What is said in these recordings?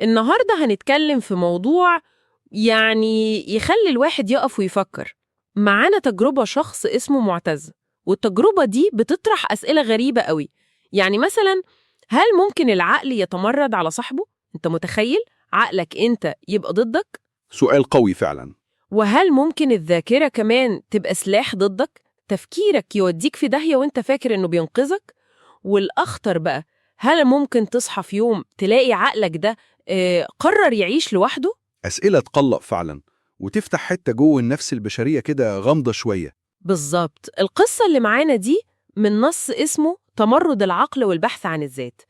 النهاردة هنتكلم في موضوع يعني يخلي الواحد يقف ويفكر. معانا تجربة شخص اسمه معتز، والتجربة دي بتطرح أسئلة غريبة قوي. يعني مثلا، هل ممكن العقل يتمرد على صاحبه؟ أنت متخيل؟ عقلك أنت يبقى ضدك؟ سؤال قوي فعلا. وهل ممكن الذاكرة كمان تبقى سلاح ضدك؟ تفكيرك يوديك في داهية وانت فاكر انه بينقذك؟ والأخطر بقى، هل ممكن تصحى في يوم تلاقي عقلك ده قرر يعيش لوحده؟ أسئلة تقلق فعلا، وتفتح حتة جوه النفس البشرية كده غامضة شوية. بالظبط. القصة اللي معانا دي من نص اسمه تمرد العقل والبحث عن الذات،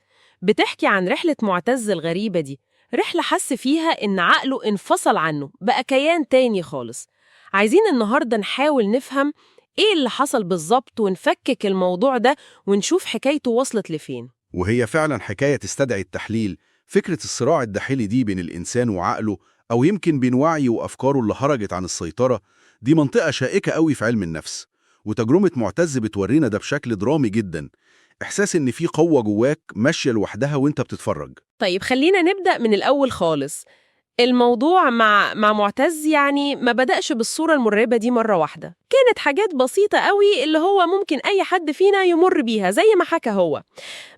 بتحكي عن رحلة معتز الغريبة دي، رحلة حس فيها إن عقله انفصل عنه، بقى كيان تاني خالص. عايزين النهاردة نحاول نفهم إيه اللي حصل بالظبط، ونفكك الموضوع ده ونشوف حكايته وصلت لفين. وهي فعلا حكاية تستدعي التحليل. فكرة الصراع الداخلي دي بين الإنسان وعقله، أو يمكن بين وعيه وأفكاره اللي خرجت عن السيطرة، دي منطقة شائكة قوي في علم النفس. وتجربة معتز بتورينا ده بشكل درامي جدا، إحساس إن في قوة جواك ماشية لوحدها وإنت بتتفرج. طيب خلينا نبدأ من الأول خالص. الموضوع مع معتز يعني ما بدأش بالصورة المرعبة دي مرة واحدة، كانت حاجات بسيطة قوي اللي هو ممكن أي حد فينا يمر بيها زي ما حكى هو.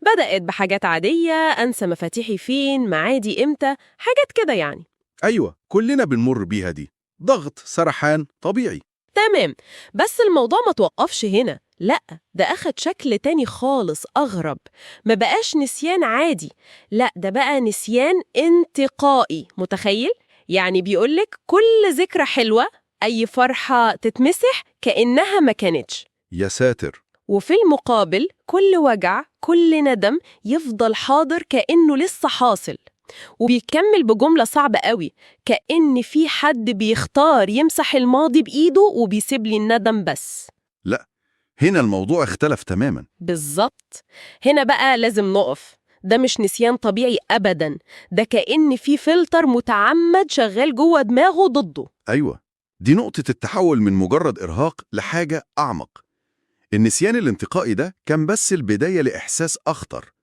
بدأت بحاجات عادية، أنسى مفاتيحي فين، معادي إمتى، حاجات كده يعني. أيوة، كلنا بنمر بيها دي، ضغط، سرحان، طبيعي. تمام، بس الموضوع ما توقفش هنا، لا ده أخد شكل تاني خالص أغرب. ما بقاش نسيان عادي، لا ده بقى نسيان انتقائي. متخيل؟ يعني بيقولك كل ذكرى حلوة، أي فرحة تتمسح كأنها ما كانتش. يا ساتر. وفي المقابل كل وجع، كل ندم يفضل حاضر كأنه لسه حاصل. وبيكمل بجملة صعبة قوي، كأن في حد بيختار يمسح الماضي بإيده وبيسيب لي الندم بس. لا، هنا الموضوع اختلف تماما. بالظبط، هنا بقى لازم نقف. ده مش نسيان طبيعي أبدا، ده كأن في فلتر متعمد شغال جوه دماغه ضده. أيوة، دي نقطة التحول من مجرد إرهاق لحاجة أعمق. النسيان الانتقائي ده كان بس البداية لإحساس أخطر،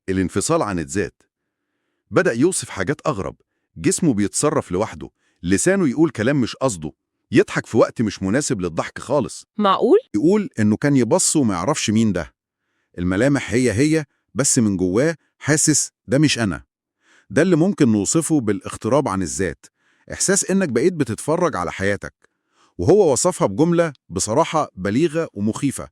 الانفصال عن الذات. بدأ يوصف حاجات أغرب، جسمه بيتصرف لوحده، لسانه يقول كلام مش قصده، يضحك في وقت مش مناسب للضحك خالص. معقول؟ يقول إنه كان يبص وما يعرفش مين ده، الملامح هي هي، بس من جواه حاسس ده مش أنا. ده اللي ممكن نوصفه بالاغتراب عن الذات، إحساس إنك بقيت بتتفرج على حياتك. وهو وصفها بجملة بصراحة بليغة ومخيفة،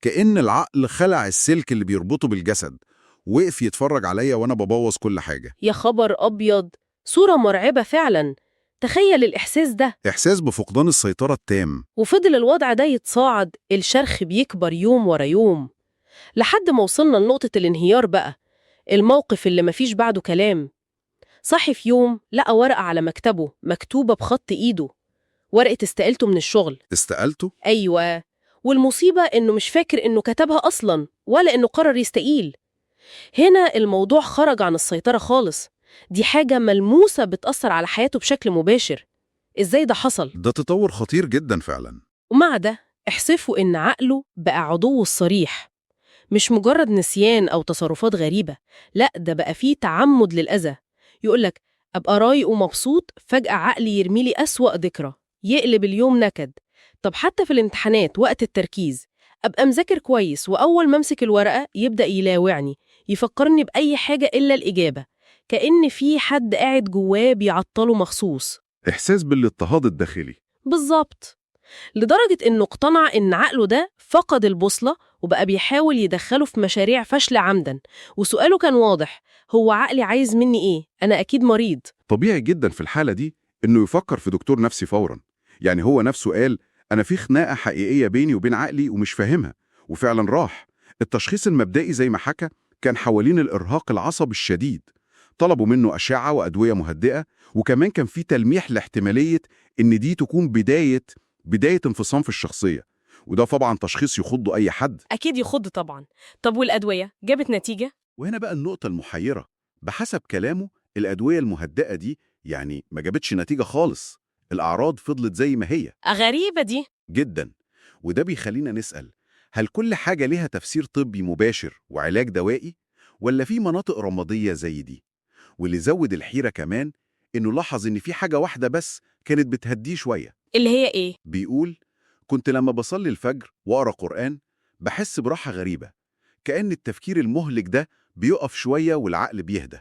كأن العقل خلع السلك اللي بيربطه بالجسد، وقف يتفرج عليا وأنا ببوظ كل حاجة. يا خبر أبيض، صورة مرعبة فعلا. تخيل الإحساس ده. إحساس بفقدان السيطرة التام. وفضل الوضع ده يتصاعد، الشرخ بيكبر يوم ورا يوم، لحد ما وصلنا لنقطة الانهيار بقى، الموقف اللي مفيش بعده كلام. صحي في يوم لقى ورقة على مكتبه مكتوبة بخط إيده، ورقة استقالته من الشغل. استقالته؟ أيوة، والمصيبة إنه مش فاكر إنه كتبها أصلاً ولا إنه قرر يستقيل. هنا الموضوع خرج عن السيطرة خالص، دي حاجة ملموسة بتأثر على حياته بشكل مباشر. إزاي ده حصل؟ ده تطور خطير جدا فعلا. ومع ده احسفوا إن عقله بقى عدوه الصريح، مش مجرد نسيان أو تصرفات غريبة، لا ده بقى فيه تعمد للأذى. يقولك أبقى رايق ومبسوط، فجأة عقلي يرميلي أسوأ ذكرى، يقلب اليوم نكد. طب حتى في الامتحانات وقت التركيز، أبقى مذاكر كويس وأول ما أمسك الورقة يبدأ يلاوعني، يفكرني بأي حاجة إلا الإجابة، كأن في حد قاعد جواه بيعطله مخصوص. إحساس بالاضطهاد الداخلي. بالظبط، لدرجة إنه اقتنع إن عقله ده فقد البوصلة وبقى بيحاول يدخله في مشاريع فاشلة عمدا. وسؤاله كان واضح، هو عقلي عايز مني إيه؟ أنا أكيد مريض. طبيعي جدا في الحالة دي إنه يفكر في دكتور نفسي فورا. يعني هو نفسه قال أنا في خناقة حقيقية بيني وبين عقلي ومش فاهمها، وفعلا راح. التشخيص المبدئي زي ما حكى كان حوالين الإرهاق العصبي الشديد، طلبوا منه أشعة وأدوية مهدئة، وكمان كان في تلميح لاحتمالية إن دي تكون بداية انفصام في الشخصية، وده طبعا تشخيص يخض أي حد. أكيد يخض طبعا. طب والأدوية جابت نتيجة؟ وهنا بقى النقطة المحيرة، بحسب كلامه الأدوية المهدئة دي يعني ما جابتش نتيجة خالص، الأعراض فضلت زي ما هي. غريبة دي. جدا. وده بيخلينا نسأل، هل كل حاجة ليها تفسير طبي مباشر وعلاج دوائي، ولا في مناطق رمادية زي دي؟ واللي زود الحيرة كمان إنه لاحظ إن في حاجة واحدة بس كانت بتهديه شوية. اللي هي إيه؟ بيقول كنت لما بصلي الفجر وأقرأ قرآن بحس براحة غريبة، كأن التفكير المهلك ده بيقف شوية والعقل بيهدى.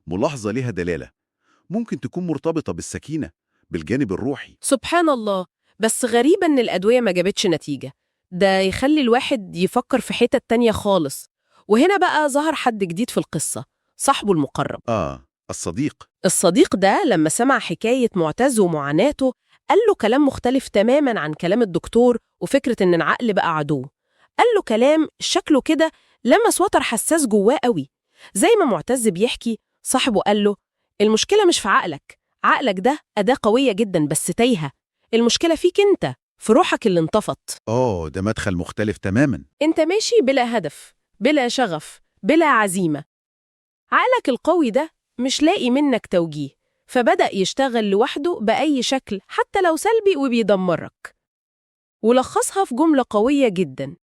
ملاحظة ليها دلالة، ممكن تكون مرتبطة بالسكينة، بالجانب الروحي. سبحان الله. بس غريبة إن الأدوية ما جابتش نتيجة. ده يخلي الواحد يفكر في حتة تانية خالص. وهنا بقى ظهر حد جديد في القصة، صاحبه المقرب. آه، الصديق. الصديق ده لما سمع حكاية معتز ومعاناته قال له كلام مختلف تماما عن كلام الدكتور وفكرة إن العقل بقى عدو. قال له كلام شكله كده لمس وتر حساس جواه قوي. زي ما معتز بيحكي، صاحبه قال له المشكلة مش في عقلك، عقلك ده أداة قوية جدا بس تايهة. المشكلة فيك أنت، في روحك اللي انطفت. آه، ده مدخل مختلف تماما. أنت ماشي بلا هدف، بلا شغف، بلا عزيمة. عقلك القوي ده مش لاقي منك توجيه، فبدأ يشتغل لوحده بأي شكل حتى لو سلبي وبيدمرك. ولخصها في جملة قوية جدا: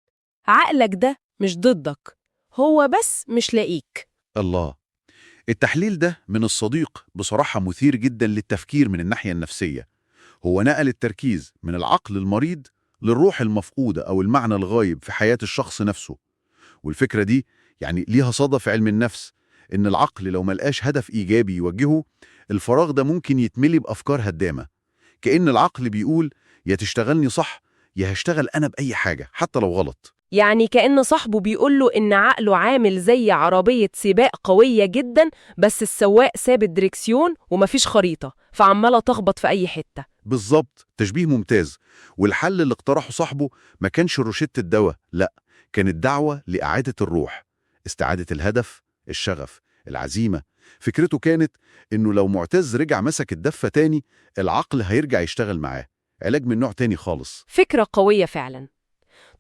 عقلك ده مش ضدك، هو بس مش لاقيك. الله، التحليل ده من الصديق بصراحة مثير جدا للتفكير من الناحية النفسية. هو نقل التركيز من العقل المريض للروح المفقودة أو المعنى الغايب في حياة الشخص نفسه. والفكرة دي يعني ليها صدى في علم النفس، إن العقل لو ملقاش هدف إيجابي يوجهه، الفراغ ده ممكن يتملي بأفكار هدامة. كأن العقل بيقول يا تشتغلني صح يا هشتغل أنا بأي حاجة حتى لو غلط. يعني كأن صاحبه بيقوله إن عقله عامل زي عربية سباق قوية جدا، بس السواق ساب الدريكسيون ومفيش خريطة، فعمالة تخبط في أي حتة. بالظبط، تشبيه ممتاز. والحل اللي اقترحه صاحبه ما كانش روشتة الدواء، لا، كانت دعوة لإعادة الروح، استعادة الهدف، الشغف، العزيمة. فكرته كانت إنه لو معتز رجع مسك الدفة تاني، العقل هيرجع يشتغل معاه. علاج من نوع تاني خالص. فكرة قوية فعلا.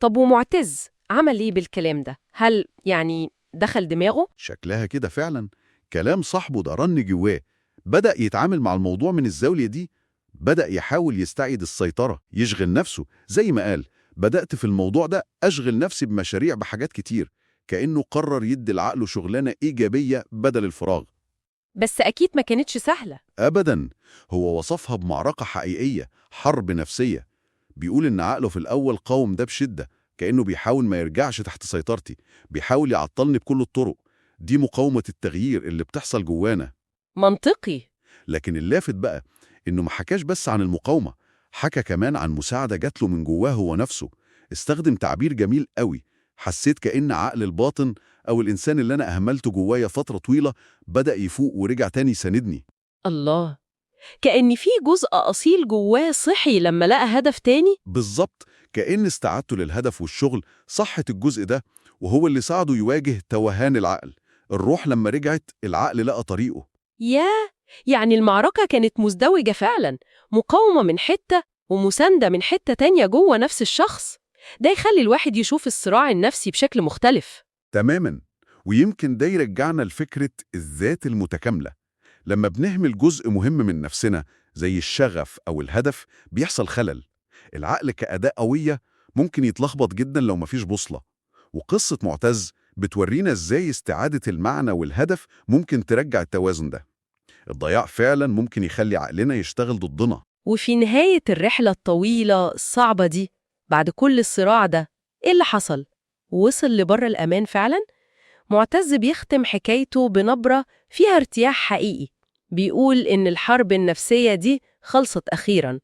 طب ومعتز عمل إيه بالكلام ده؟ هل يعني دخل دماغه؟ شكلها كده فعلا، كلام صاحبه ده رن جواه. بدأ يتعامل مع الموضوع من الزاوية دي، بدأ يحاول يستعيد السيطرة، يشغل نفسه. زي ما قال بدأت في الموضوع ده أشغل نفسي بمشاريع، بحاجات كتير. كأنه قرر يدي لعقله شغلانة إيجابية بدل الفراغ. بس أكيد ما كانتش سهلة. أبدا، هو وصفها بمعركة حقيقية، حرب نفسية. بيقول إن عقله في الأول قاوم ده بشدة، كأنه بيحاول ما يرجعش تحت سيطرتي، بيحاول يعطلني بكل الطرق. دي مقاومة التغيير اللي بتحصل جوانا. منطقي. لكن اللافت بقى إنه ما حكاش بس عن المقاومة، حكى كمان عن مساعدة جات له من جواه هو نفسه. استخدم تعبير جميل قوي: حسيت كأن عقل الباطن أو الإنسان اللي أنا أهملته جوايا فترة طويلة بدأ يفوق ورجع تاني يساندني. الله، كأن في جزء أصيل جواه صحي لما لقى هدف تاني. بالظبط، كأن استعادته للهدف والشغل صحت الجزء ده، وهو اللي ساعده يواجه توهان العقل. الروح لما رجعت، العقل لقى طريقه. ياه، يعني المعركة كانت مزدوجة فعلا، مقاومة من حتة ومساندة من حتة تانية جوه نفس الشخص. ده يخلي الواحد يشوف الصراع النفسي بشكل مختلف. تماما. ويمكن ده يرجعنا لفكرة الذات المتكاملة. لما بنهمل جزء مهم من نفسنا زي الشغف أو الهدف بيحصل خلل. العقل كأداة قوية ممكن يتلخبط جدا لو مفيش بوصلة. وقصة معتز بتورينا إزاي استعادة المعنى والهدف ممكن ترجع التوازن ده. الضياع فعلا ممكن يخلي عقلنا يشتغل ضدنا. وفي نهاية الرحلة الطويلة الصعبة دي، بعد كل الصراع ده، إيه اللي حصل؟ وصل لبر الأمان فعلا؟ معتز بيختم حكايته بنبرة فيها ارتياح حقيقي. بيقول إن الحرب النفسية دي خلصت أخيراً،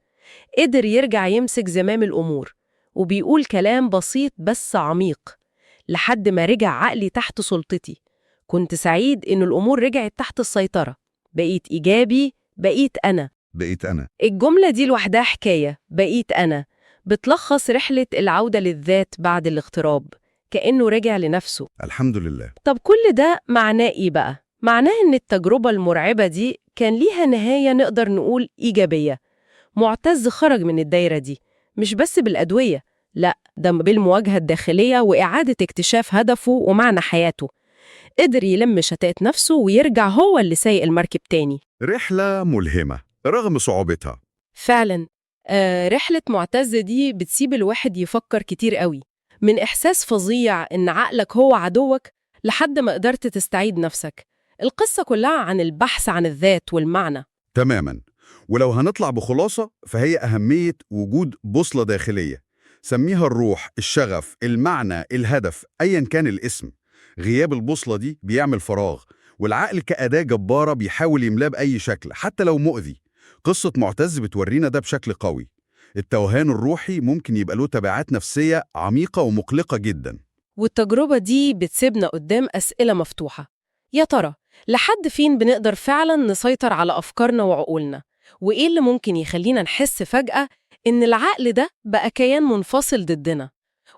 قدر يرجع يمسك زمام الأمور. وبيقول كلام بسيط بس عميق: لحد ما رجع عقلي تحت سلطتي، كنت سعيد إن الأمور رجعت تحت السيطرة، بقيت إيجابي، بقيت أنا. بقيت أنا. الجملة دي لوحدها حكاية. بقيت أنا بتلخص رحلة العودة للذات بعد الاغتراب، كأنه رجع لنفسه. الحمد لله. طب كل ده معناه إيه بقى؟ معناه إن التجربة المرعبة دي كان ليها نهاية نقدر نقول إيجابية. معتز خرج من الدايرة دي مش بس بالأدوية، لا، ده بالمواجهة الداخلية وإعادة اكتشاف هدفه ومعنى حياته. قدر يلم شتات نفسه ويرجع هو اللي سايق المركب تاني. رحلة ملهمة رغم صعوبتها. فعلا رحلة معتز دي بتسيب الواحد يفكر كتير قوي، من إحساس فظيع إن عقلك هو عدوك لحد ما قدرت تستعيد نفسك. القصة كلها عن البحث عن الذات والمعنى. تماما. ولو هنطلع بخلاصة فهي أهمية وجود بوصلة داخلية، سميها الروح، الشغف، المعنى، الهدف، أيا كان الاسم. غياب البوصلة دي بيعمل فراغ، والعقل كأداة جبارة بيحاول يملاه بأي شكل حتى لو مؤذي. قصة معتز بتورينا ده بشكل قوي. التوهان الروحي ممكن يبقى له تبعات نفسية عميقة ومقلقة جدا. والتجربة دي بتسيبنا قدام أسئلة مفتوحة. يا ترى لحد فين بنقدر فعلا نسيطر على أفكارنا وعقولنا؟ وإيه اللي ممكن يخلينا نحس فجأة إن العقل ده بقى كيان منفصل ضدنا؟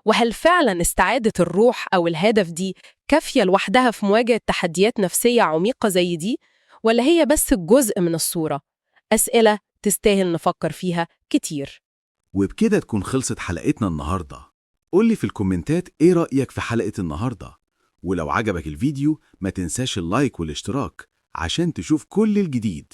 وهل فعلا استعادة الروح أو الهدف دي كافية لوحدها في مواجهة تحديات نفسية عميقة زي دي؟ ولا هي بس جزء من الصورة؟ أسئلة تستاهل نفكر فيها كتير. وبكده تكون خلصت حلقتنا النهاردة. قولي في الكومنتات إيه رأيك في حلقة النهاردة، ولو عجبك الفيديو ما تنساش ال like والاشتراك عشان تشوف كل الجديد.